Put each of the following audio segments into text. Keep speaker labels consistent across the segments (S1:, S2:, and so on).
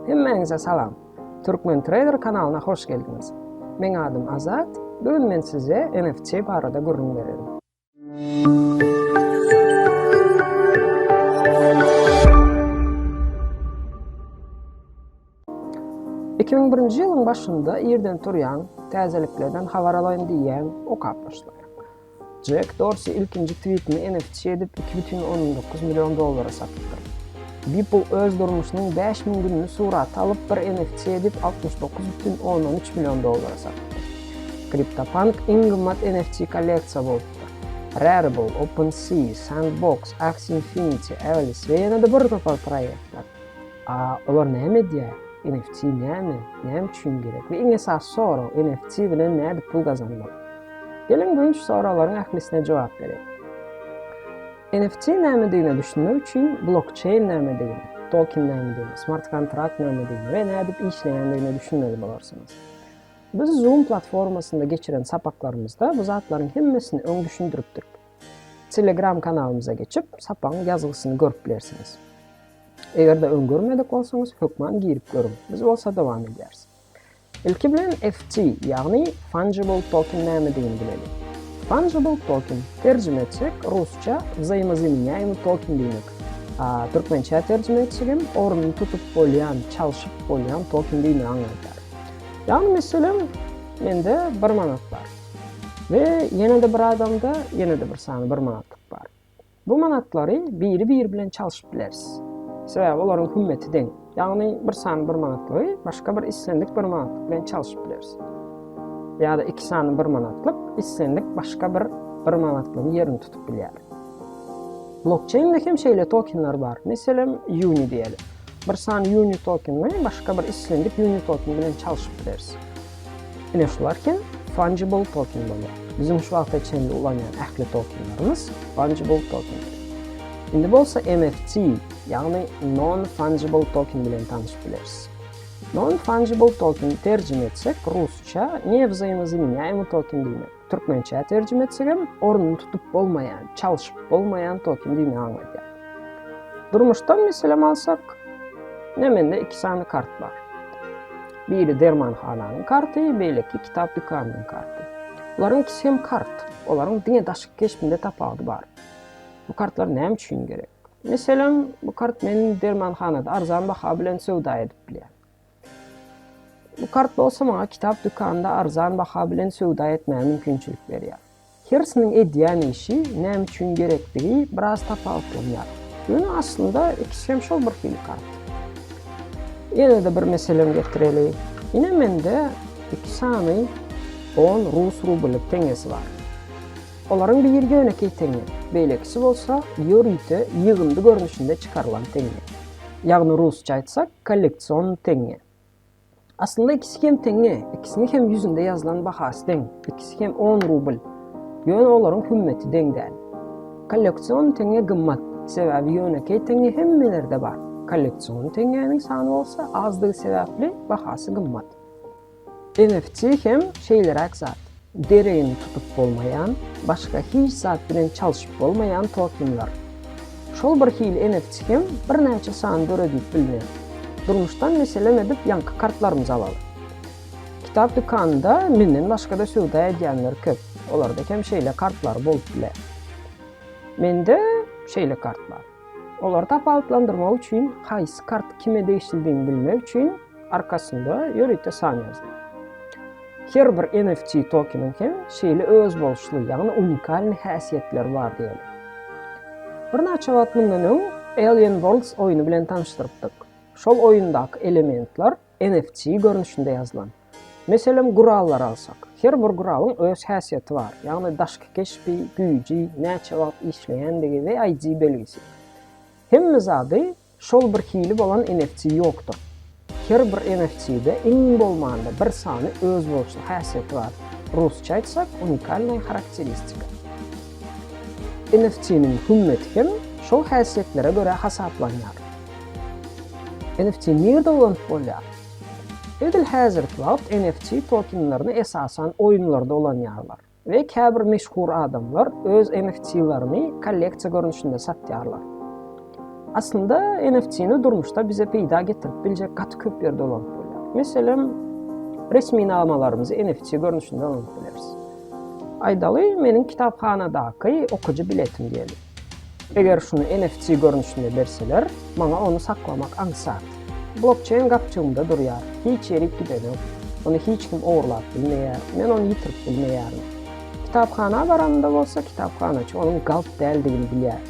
S1: Hemmäňize salam! Türkmen Trader kanalyna hoş geldiňiz! Meň adym Azat, bu gün men size NFT barada gürrüň bererin. 2001-nji ýylyň başynda irden turýaň, täzeliklerden habar alaýyn diýýäň, okap başlaýaň. Jek Dorsi ilkinji twitini NFT edip 2,9 million dollara satypdyr. Beeple öz durmuşynyň 5000 gününi surata alyp bir NFT edip 69,3 million dollara satypdyr. CryptoPunk iň gymmat NFT kolleksiýa bolupdyr. Rarible, OpenSea, Sandbox, Axie Infinity, Alice we ýene-de bir topar proýektler. A olar näme edýär? NFT näme? Näme üçin gerek? We iň esasy sorag, NFT bilen nädip pul gazanmaly? Geliň bu şu soraglaryň ählisine jogap bereýin. NFT nämedigine düşünmek üçin blokçeýn nämedigine, token nämedigine, smart kontrakt nämedigine we nädip işleýändigine düşünmeli bolarsyňyz. Biz Zoom platformasynda geçiren sapaklarymyzda bu zatlaryň hemmesini öň düşündiripdik. Telegram kanalymyza geçip, sapagyň ýazgysyny görüp bilersiňiz. Eger-de öň görmedik bolsaňyz, hökman girip görüň. Biz bolsa dowam edýäris. Ilki bilen FT, ýagny Fungible Token nämedigini bileliň. Fungible Token, terjime etsek, rusça wzaýmozamenýaýmy token diýmek. A türkmençä terjime etsegem, ornuny tutup bolýan, çalşyp bolýan token diýmegi aňladýar. Ýagny meselem, mende bir manat bar. We ýene-de bir adamda ýene-de bir sany bir manatlyk bar. Bu manatlary biri-biri bilen çalşyp bileris. Sebäbi olaryň hümmeti deň. Ýagny bir sany bir manatlygy başga bir islendik bir manatlyk bilen çalşyp bileris. Ýa-da iki sany bir manatlyk islendik başga bir bir manatlygyň ýerini tutup bilýär. Blokçeýnde hem şeýle tokenler bar. Meselem, Uni diýeli. Bir sany Uni tokenini başga bir islendik Uni token bilen çalşyp bileris. Ine şular hem fungible token bolýar. Biziň şu wagta çenli ulanýan ähli tokenlerimiz fungible tokendir. Indi bolsa NFT, ýagny non-fungible token bilen tanyşyp bileris. Non-fungible token terjime etsek rusça nevzaýmozamenýaýmy token diýmek. Türkmençä terjime etsegem ornuny tutup bolmaýan, çalşyp bolmaýan token diýmegi aňladýar. Durmuşdan meselem alsak, ine mende iki sany kart bar. Biri dermanhananyň karty, beýleki kitap dükanynyň karty. Bularyň ikisi hem kart. Olaryň diňe daşky keşbinde tapawudy bar. Bu kartlar näme üçin gerek? Meselem, bu kart men dermanhanada arzan baha bilen söwda edip bilýän. Bu kart bolsa maňa kitap dükanynda arzan baha bilen söwda etmäge mümkinçilik berýär. Hersiniň edýän işi, näme üçin gerekdigi biraz tapawutlanýar. Ýöne aslynda ikisi hem şol bir hili kart. Ýene-de bir meselem getireli. Ine mende iki sany on rus rublyk teňňesi bar. Olaryň biri ýönekeý teňňe, beýlekisi bolsa ýörite ýygyndy görnüşinde çykarylan teňňe. Ýagny rusça aýtsak, kolleksion teňňe. Aslynda ikisi hem teňňe, ikisiniň hem ýüzünde ýazylan bahasy deň, ikisi hem on rubl. Ýöne olaryň hümmeti deň däl. Kolleksion teňňe gymmat, sebäbi ýönekeý teňňe hemmelerde bar. Kolleksion teňňäniň sany bolsa azdygy sebäpli bahasy gymmat. NFT hem şeýleräk zat. Deregini tutup bolmaýan, başga hiç zat bilen çalşyp bolmaýan tokenler. Şol bir hili NFT hem birnäçe sany döredilip bilner. Durmuşdan meselem edip ýaňky kartlarymyzy alaly. Kitap dükanynda menden başga-da söwda edýänler köp. Olarda hem şeýle kartlary bolup biler. Mende şeýle kart bar. Olary tapawutlandyrmak üçin haýsy kart kime degişlidigini bilmek üçin arkasynda ýörite san ýazylýar. Her bir NFT tokeniň hem şeýle özboluşly, ýagny unikalnyý häsiýetleri bar diýeli. Birnäçe wagt mundan öň Alien Worlds oýny bilen tanyşdyrypdyk. Şol oýundaky elementler NFT görnüşinde ýazylan. Meselem, gurallary alsak. Her bir guralyň öz häsiýeti bar, ýagny daşky keşbi, güýji, näçe wagt işleýändigi we ID belgisi. Hemme zady Şol bir hili bolan NFT ýokdur. Her bir NFT-de iň bolmanda bir sany özboluşly häsiýeti bar. Rusça aýtsak, unikalnaýa harakteristika. NFT-niň hümmeti hem şol häsiýetlere görä hasaplanýar. NFT nirde ulanyp bolýar? Edil häzirki wagt NFT tokenlerini esasan oýunlarda ulanýarlar. We käbir meşhur adamlar öz NFT-lerini kolleksiýa görnüşinde satýarlar. Aslynda NFT-ni durmuşda bize peýda getirip biljek gaty köp ýerde ulanyp bolýar. Meselem, resminamalarymyzy NFT görnüşinde ulanyp bileris. Aýdaly, meniň kitaphanadaky okyjy biletim diýeli. Eger şuny NFT görnüşinde berseler, maňa ony saklamak aňsat. Blokçeýn gapjygymda durýar, hiç ýerik gidenok, ony hiç kim ogurlap bilmeýär, men ony ýitirip bilmeýärin. Kitaphana baranymda bolsa, kitaphanaçy onuň galp däldigini bilýär.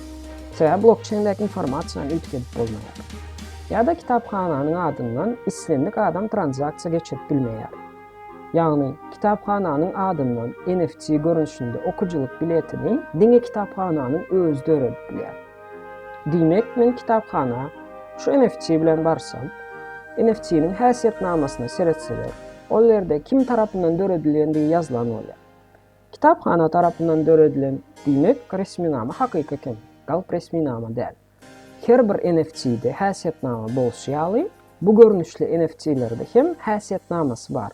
S1: Sebäbi blokçeýndäki informasiýany üýtgedip bolmaýar. Ýa-da kitaphananyň adyndan islendik adam tranzaksiýa geçirip bilmeýär. Ýagny, kitaphananyň adyndan NFT görnüşinde okyjylyk biletini diňe kitaphananyň özi döredip bilýär. Diýmek, men kitaphana şu NFT bilen barsam, NFT-niň häsiýetnamasyna seretseler, ol ýerde kim tarapyndan döredilendigi ýazylan bolýar. Kitaphana tarapyndan döredilen, diýmek, resminama hakyky eken, galp resminama däl. Her bir NFT-de häsiýetnama bolşy ýaly, bu görnüşli NFT-lerde hem häsiýetnamasy bar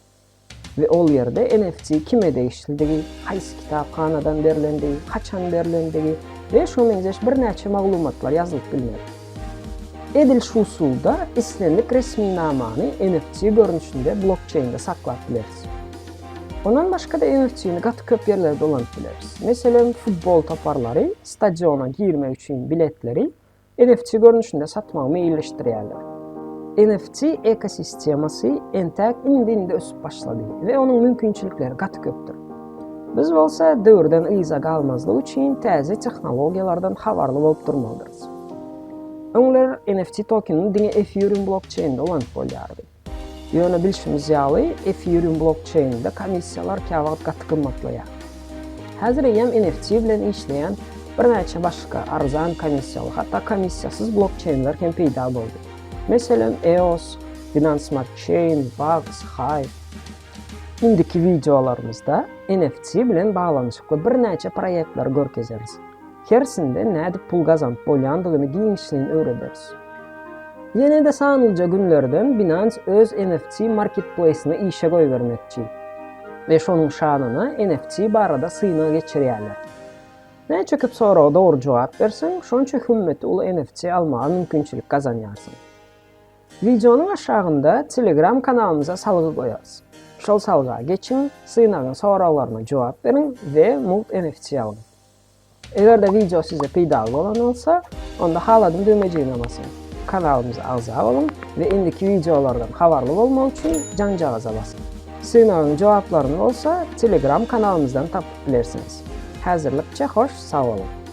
S1: we ol ýerde NFT kime degişlidigi, haýsy kitaphanadan berlendigi, haçan berlendigi we şuňa meňzeş birnäçe maglumatlar ýazylyp bilner. Edil şu usulda islendik resminamany NFT görnüşinde blokçeýnde saklap bileris. Ondan başga-da NFT-ni gaty köp ýerlerde ulanyp bileris. Meselem, futbol toparlary stadiona girmek üçin biletleri NFT görnüşinde satmagy meýilleşdirýärler. NFT ekosistemasy entäk indi-indi ösüp başlady we onuň mümkinçilikleri gaty köpdür. Biz bolsa döwürden yza galmazlyk üçin täze tehnologiýalardan habarly bolup durmalydyrys. Öňler NFT tokenini diňe Ethereum blokçeýninde ulanyp bolýardy. Ýöne bilşimiz ýaly, Ethereum blokçeýninde komissiýalar käwagt gaty gymmatlaýar. Häzir eýýäm NFT bilen işleýän birnäçe başga arzan komissiýaly, hatda komissiýasyz blokçeýnler hem peýda boldy. Meselem, EOS, Binance Smart Chain, Vax, Hive. Indiki wideolarymyzda NFT bilen baglanyşykly birnäçe proýektleri görkezeris. Hersinde nädip pul gazanyp bolýandygyny giňişleýin öwrederis. Ýene-de sanlyja günlerden Binance öz NFT marketpleýsini işe goýbermekçi we şonuň şanyna NFT barada synag geçirýärler. Näçe köp soraga dogry jogap berseň, şonça hümmeti uly NFT almaga mümkinçilik gazanýarsyň. Wideonyň aşagynda Telegram kanalymyza salgy goýarys. Şol salga geçiň, synagyň soraglaryna jogap beriň we mugt NFT alyň. Eger-de wideo size peýdaly bolan bolsa, onda haladym düwmejigine basyň. Kanalymyza agza boluň we indiki wideolardan habarly bolmak üçin jaňjagaza basyň. Synagyň jogaplaryny bolsa Telegram kanalymyzdan tapyp bilersiňiz. Häzirlikçe hoş sag boluň!